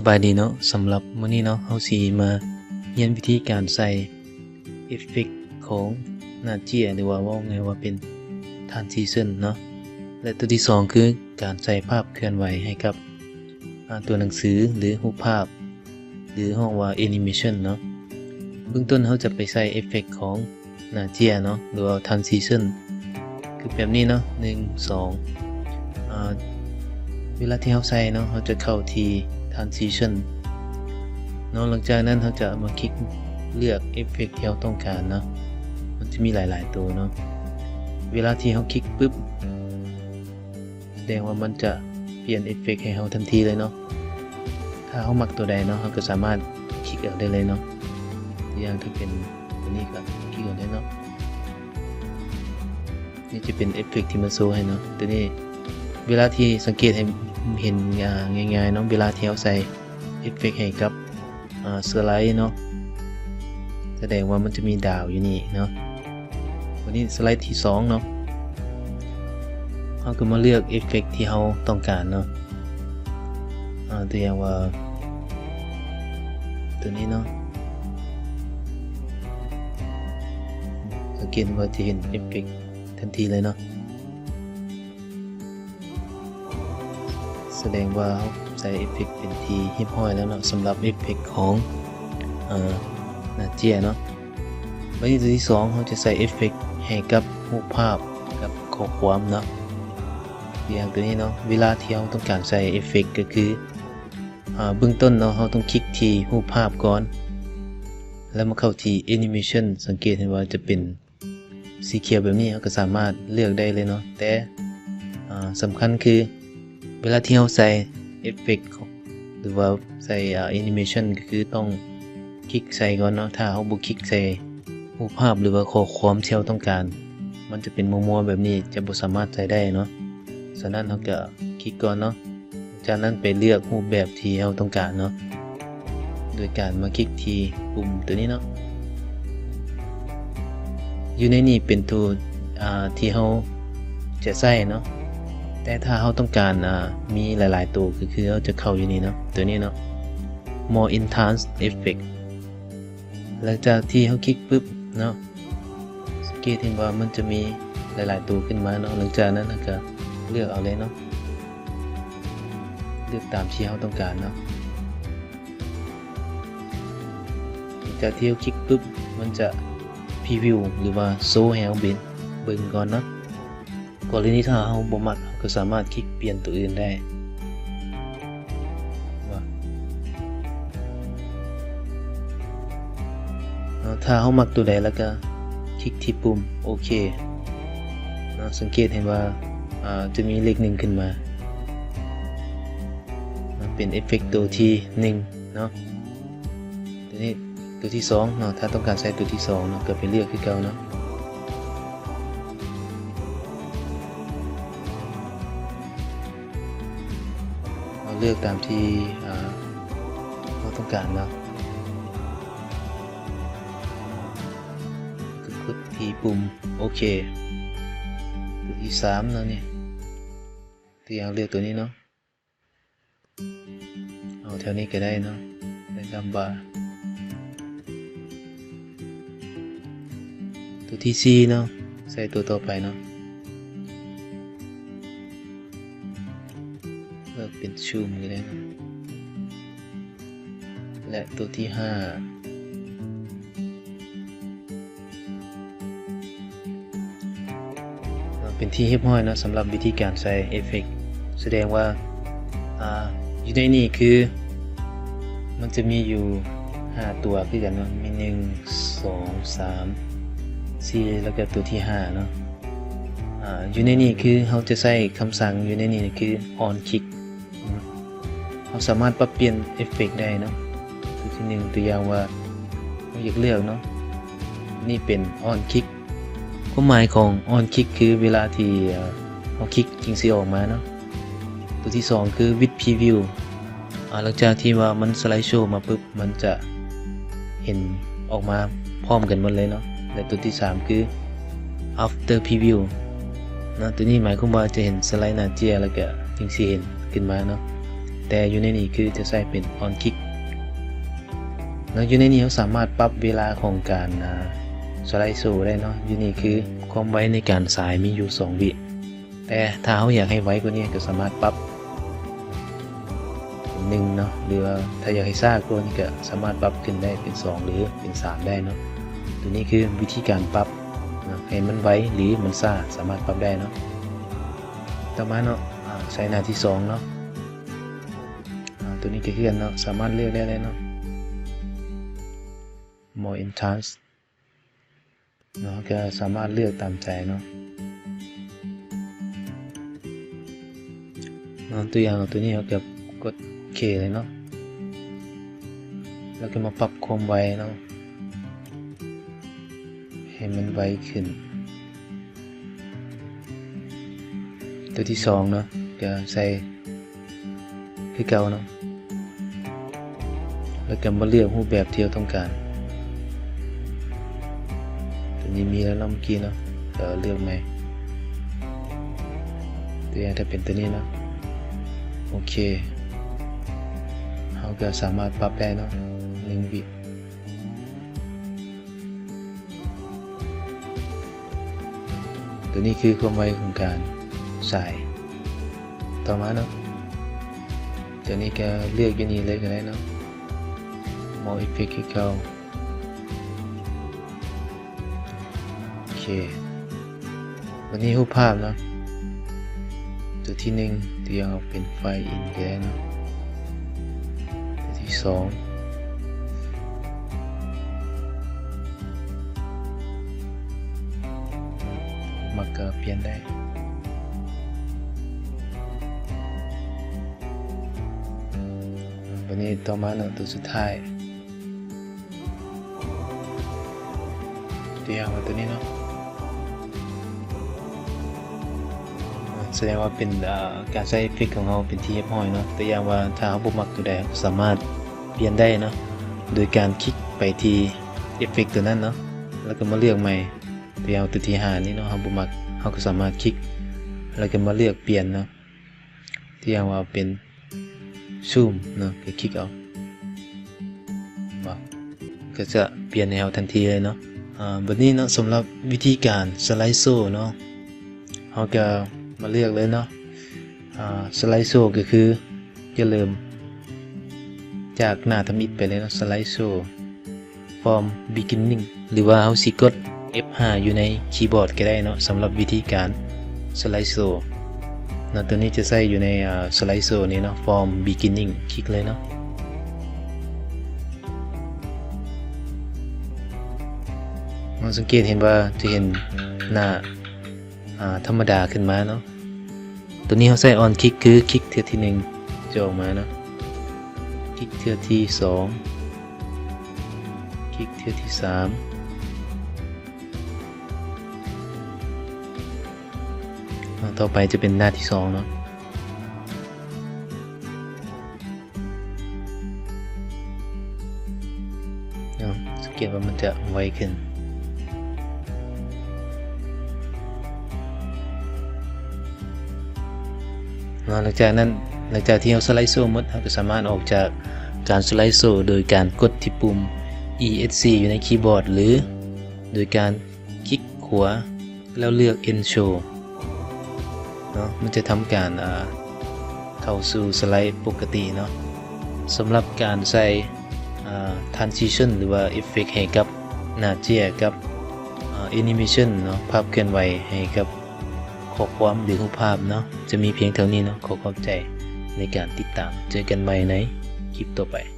ສະບາຍດີເນາະ, ສຳລັບມື້ນີ້ເນາະ ເຮົາຊິມາຮຽນວິທີການໃສ່ເອຟເຟັກຂອງໜ້າເຈ້ຍ ຫຼືວ່າເວົ້າງ່າຍວ່າເປັນທຣານຊິຊັນເນາະ ແລະ ຕົວທີສອງຄືການໃສ່ພາບເຄື່ອນໄຫວໃຫ້ກັບ ອາ ຕົວໜັງສື ຫຼື ຮູບພາບ ຫຼື ເຮົາເອີ້ນວ່າແອນິເມຊັນເນາະ. ເບື້ອງຕົ້ນເຮົາຈະໄປໃສ່ເອຟເຟັກຂອງໜ້າເຈ້ຍເນາະ ຫຼືວ່າທຣານຊິຊັນ ຄືແບບນີ້ເນາະ ໜຶ່ງ ສອງ ອາ ເວລາທີ່ເຮົາໃສ່ເນາະ ເຮົາຈະເຂົ້າທີ່ທຣານຊິຊັນເນາະ. ຫຼັງຈາກນັ້ນເຮົາຈະມາຄລິກເລືອກເອຟເຟັກທີ່ເຮົາຕ້ອງການເນາະ, ມັນຈະມີຫຼາຍໆໂຕເນາະ. ເວລາທີ່ເຮົາຄລິກປຶບ ສະແດງວ່າມັນຈະປ່ຽນເອຟເຟັກໃຫ້ເຮົາທັນທີເລີຍເນາະ. ຖ້າເຮົາມັກໂຕໃດເນາະ ເຮົາກໍສາມາດຄລິກເອົາໄດ້ເລີຍເນາະ. ຕົວຢ່າງຖ້າເປັນຕົວນີ້ກໍຄລິກເອົາໄດ້ເນາະ. ນີ້ຈະເປັນເອຟເຟັກທີ່ມັນໂຊໃຫ້ເນາະ. ຕົວນີ້ເວລາທີ່ ສັງເກດໃຫ້ເຫັນ ງ່າຍໆເນາະ, ເວລາທີ່ເຮົາໃສ່ເອຟເຟັກໃຫ້ກັບ ອາ ສະໄລເນາະ ສະແດງວ່າມັນຈະມີດາວຢູ່ນີ້ເນາະ. ວັນນີ້ສະໄລທີສອງເນາະ ເຮົາກໍມາເລືອກເອຟເຟັກທີ່ເຮົາຕ້ອງການເນາະ. ອາ ຕົວຢ່າງວ່າຕົວນີ້ເນາະ, ສັງເກດວ່າຈະເຫັນເອຟເຟັກທັນທີເລີຍເນາະ. ສະແດງວ່າເຮົາໃສ່ເອຟເຟັກເປັນທີ່ຮຽບຮ້ອຍແລ້ວເນາະ ສຳລັບເອຟເຟັກຂອງ ເອີ ໜ້າເຈ້ຍເນາະ. ບັດນີ້ຕົວທີສອງ ເຮົາຈະໃສ່ເອຟເຟັກໃຫ້ກັບຮູບພາບກັບຂໍ້ຄວາມເນາະ. ຢ່າງຕົວນີ້ເນາະ ເວລາທີ່ເຮົາຕ້ອງການໃສ່ເອຟເຟັກກໍຄື ອາ ເບື້ອງຕົ້ນເນາະ ເຮົາຕ້ອງຄລິກທີ່ຮູບພາບກ່ອນ ແລ້ວມາເຂົ້າທີ່ແອນິເມຊັນ. ສັງເກດເຫັນວ່າຈະເປັນ ສີຂຽວແບບນີ້ ເຮົາກໍສາມາດເລືອກໄດ້ເລີຍເນາະ. ແຕ່ ອາ ສຳຄັນຄື ເວລາທີ່ເຮົາໃສ່ເອຟເຟັກ ຫຼືວ່າໃສ່ ອາ ແອນິເມຊັນ ກໍຄືຕ້ອງຄລິກໃສ່ກ່ອນເນາະ. ຖ້າເຮົາບໍ່ຄລິກໃສ່ຮູບພາບ ຫຼືວ່າຂໍ້ຄວາມທີ່ເຮົາຕ້ອງການ ມັນຈະເປັນມົວໆແບບນີ້ ຈະບໍ່ສາມາດໃສ່ໄດ້ເນາະ. ສະນັ້ນເຮົາກໍຄລິກກ່ອນເນາະ. ຈາກນັ້ນໄປເລືອກຮູບແບບທີ່ເຮົາຕ້ອງການເນາະ ໂດຍການມາຄລິກທີ່ປຸ່ມຕົວນີ້ເນາະ. ຢູ່ໃນນີ້ເປັນໂຕ ອາ ທີ່ເຮົາຈະໃຊ້ເນາະ, ແຕ່ຖ້າເຮົາຕ້ອງການ ອາ ມີຫຼາຍໆໂຕ ກໍຄືເຮົາຈະເຂົ້າຢູ່ນີ້ເນາະ ຕົວນີ້ເນາະ More Enhanced Effect. ຫຼັງຈາກທີ່ເຮົາຄລິກປຶບເນາະ ສັງເກດເຫັນວ່າມັນຈະມີຫຼາຍໆໂຕຂຶ້ນມາເນາະ. ຫຼັງຈາກນັ້ນເຮົາກໍເລືອກເອົາເລີຍເນາະ, ເລືອກຕາມທີ່ເຮົາຕ້ອງການເນາະ. ຫຼັງຈາກທີ່ເຮົາຄລິກປຶບ ມັນຈະພຣີວິວ ຫຼືວ່າໂຊໃຫ້ເຮົາເບິ່ງ ເບິ່ງກ່ອນເນາະ. ກໍລະນີຖ້າເຮົາບໍ່ມັກ ເຮົາກໍສາມາດຄລິກປ່ຽນຕົວອື່ນໄດ້. ເນາະ ຖ້າເຮົາມັກຕົວໃດ ແລ້ວກໍຄລິກທີ່ປຸ່ມໂອເຄເນາະ. ສັງເກດເຫັນວ່າ ອາ ຈະມີເລກໜຶ່ງຂຶ້ນມາ ເນາະ ເປັນເອຟເຟັກໂຕທີໜຶ່ງເນາະ. ຕົວນີ້ຕົວທີສອງເນາະ, ຖ້າຕ້ອງການໃຊ້ຕົວທີສອງເນາະ ກໍໄປເລືອກຄືເກົ່າເນາະ. ເຮົາເລືອກຕາມທີ່ ອາ ເຮົາຕ້ອງການເນາະ, ກໍກົດທີ່ປຸ່ມໂອເຄ. ຕົວທີສາມເນາະນີ້ ຕົວຢ່າງເລືອກຕົວນີ້ເນາະ. ເອົາແຖວນີ້ກໍໄດ້ເນາະ ໃນດຳບາ. ຕົວທີສີ່ເນາະ ໃສ່ຕົວຕໍ່ໄປເນາະ, ເລືອກເປັນຊູມກໍໄດ້ເນາະ. ແລະ ຕົວທີຫ້າ ເປັນທີ່ຮຽບຮ້ອຍເນາະ ສຳລັບວິທີການໃສ່ເອຟເຟັກ. ສະແດງວ່າ ອາ ຢູ່ໃນນີ້ຄືມັນຈະມີຢູ່ຫ້າຕົວຄືກັນເນາະ, ມີໜຶ່ງ ສອງ ສາມ ສີ່ ແລ້ວກໍຕົວທີຫ້າເນາະ. ອາ ຢູ່ໃນນີ້ຄືເຮົາຈະໃຊ້ຄຳສັ່ງຢູ່ໃນນີ້ຄືອອນຄລິກ. ເຮົາສາມາດປັບປ່ຽນເອຟເຟັກໄດ້ເນາະ. ຕົວທີໜຶ່ງ ຕົວຢ່າງວ່າເຮົາຢາກເລືອກເນາະ, ນີ້ເປັນອອນຄລິກ. ຄວາມໝາຍຂອງອອນຄລິກຄືເວລາທີ່ ເອີ ເຮົາຄລິກຈຶ່ງຊິອອກມາເນາະ. ຕົວທີສອງຄືວິດພຣີວິວ. ອາ ຫຼັງຈາກທີ່ວ່າມັນສະໄລໂຊມາປຶບ ມັນຈະເຫັນອອກມາພ້ອມກັນໝົດເລີຍເນາະ. ແລະ ຕົວທີສາມຄືອັບເຕີພຣີວິວເນາະ, ຕົວນີ້ໝາຍຄວາມວ່າຈະເຫັນສະໄລໜ້າເຈ້ຍ ແລ້ວກະຈຶ່ງຊິເຫັນຂຶ້ນມາເນາະ. ແຕ່ຢູ່ໃນນີ້ຄືຈະໃຊ້ເປັນອອນຄລິກເນາະ. ຢູ່ໃນນີ້ເຮົາສາມາດປັບເວລາຂອງການ ອາ ສະໄລໂຊໄດ້ເນາະ. ຢູ່ນີ້ຄືຄວາມໄວໃນການສາຍມີຢູ່ສອງວິ ແຕ່ຖ້າເຮົາຢາກໃຫ້ໄວກວ່ານີ້ກໍສາມາດປັບເປັນໜຶ່ງເນາະ ຫຼືວ່າຖ້າຢາກໃຫ້ຊ້າກວ່ານີ້ກໍສາມາດປັບຂຶ້ນໄດ້ເປັນສອງ ຫຼືເປັນສາມໄດ້ເນາະ. ຕົວນີ້ຄືວິທີການປັບເນາະ ໃຫ້ມັນໄວ ຫຼືມັນຊ້າ ສາມາດປັບໄດ້ເນາະ. ຕໍ່ມາເນາະ ອາ ໃສ່ໜ້າທີສອງເນາະ. ອາ ຕົວນີ້ກໍຄືກັນເນາະ ສາມາດເລືອກໄດ້ເລີຍເນາະ More Entrance ເນາະ ກໍສາມາດເລືອກຕາມໃຈເນາະ ເນາະ. ຕົວຢ່າງຕົວນີ້ເຮົາກໍກົດໂອເຄເລີຍເນາະ ແລ້ວກໍມາປັບຄວາມໄວເນາະ ໃຫ້ມັນໄວຂຶ້ນ. ຕົວທີສອງເນາະ ກໍໃສ່ຄືເກົ່າເນາະ ແລ້ວກໍມາເລືອກຮູບແບບທີ່ເຮົາຕ້ອງການ. ຕົວນີ້ມີແລ້ວເນາະເມື່ອກີ້ເນາະ ກໍເລືອກໃໝ່ ຕົວຢ່າງຖ້າເປັນຕົວນີ້ເນາະ. ໂອເຄ ເຮົາກໍສາມາດປັບໄດ້ເນາະ ໜຶ່ງວິ. ຕົວນີ້ຄືຄວາມໄວຂອງການສາຍ. ຕໍ່ມາເນາະ ຕົວນີ້ກໍເລືອກຢູ່ນີ້ເລີຍກໍໄດ້ເນາະ More Effect ຄືເກົ່າ. ໂອເຄ ບັດນີ້ຮູບພາບເນາະ ຕົວທີໜຶ່ງ ຕົວຢ່າງເອົາເປັນ Fly In ກໍໄດ້ເນາະ. ຕົວທີສອງ ມັກກໍປ່ຽນໄດ້. ບັດນີ້ຕໍ່ມາເນາະ ຕົວສຸດທ້າຍ ຕົວຢ່າງວ່າຕົວນີ້ເນາະ ສະແດງວ່າເປັນ ອາ ການໃຊ້ເອັບເຟັກຂອງເຮົາເປັນທີ່ຮຽບຮ້ອຍເນາະ. ຕົວຢ່າງວ່າຖ້າເຮົາບໍ່ມັກຕົວໃດ ເຮົາກໍສາມາດປ່ຽນໄດ້ເນາະ ໂດຍການຄລິກໄປທີ່ເອັບເຟັກຕົວນັ້ນເນາະ ແລ້ວກໍມາເລືອກໃໝ່. ຕົວຢ່າງຕົວທີຫ້ານີ້ເນາະ ເຮົາບໍ່ມັກ ເຮົາກໍສາມາດຄລິກ ແລ້ວກໍມາເລືອກປ່ຽນເນາະ. ຕົວຢ່າງວ່າເປັນ Zoom ເນາະ ກໍຄລິກເອົາ ເຫັນບໍ່ ກໍຈະປ່ຽນໃຫ້ເຮົາທັນທີເລີຍເນາະ. ອາ ບັດນີ້ເນາະ ສຳລັບວິທີການສະໄລໂຊເນາະ ເຮົາກໍມາເລືອກເລີຍເນາະ. ອາ ສະໄລໂຊກໍຄືຈະເລີ່ມຈາກໜ້າທຳອິດໄປເລີຍເນາະ ສະໄລໂຊ From Beginning ຫຼືວ່າເຮົາຊິກົດ ເອັຟຫ້າ ຢູ່ໃນຄີບອດກໍໄດ້ເນາະ ສຳລັບວິທີການສະໄລໂຊເນາະ. ຕົວນີ້ຈະໃຊ້ຢູ່ໃນ ອາ ສະໄລໂຊນີ້ເນາະ From Beginning ຄລິກເລີຍເນາະ. ເຮົາສັງເກດເຫັນວ່າຈະເຫັນໜ້າ ອາ ທຳມະດາຂຶ້ນມາເນາະ. ຕົວນີ້ເຮົາໃຊ້ອອນຄລິກ ຄືຄລິກເທື່ອທີໜຶ່ງຈະອອກມາເນາະ ຄລິກເທື່ອທີສອງ ຄລິກເທື່ອທີສາມ ອາ ຕໍ່ໄປຈະເປັນໜ້າທີສອງເນາະ. ເນາະ ສັງເກດວ່າມັນຈະໄວຂຶ້ນເນາະ. ຫຼັງຈາກນັ້ນ ຫຼັງຈາກທີ່ເຮົາສະໄລໂຊໝົດ ເຮົາກໍສາມາດອອກຈາກການສະໄລໂຊໂດຍການກົດທີ່ປຸ່ມ ອີເອັສຊີ ຢູ່ໃນຄີບອດ ຫຼື ໂດຍການ ຄລິກຂວາ ແລ້ວເລືອກ End Show ເນາະ ມັນຈະທຳການ ອາ ເຂົ້າສູ່ສະໄລປົກກະຕິເນາະ. ສຳລັບການໃສ່ ອາ Transition ຫຼືວ່າເອັບເຟັກໃຫ້ກັບໜ້າເຈ້ຍກັບ ອາ Animation ເນາະ ພາບເຄື່ອນໄຫວໃຫ້ກັບຂໍ້ຄວາມ ຫຼື ຮູບພາບເນາະ ຈະມີພຽງເທົ່ານີ້ເນາະ. ຂໍຂອບໃຈໃນການຕິດຕາມ. ເຈີກັນໃໝ່ໃນຄລິບຕໍ່ໄປ.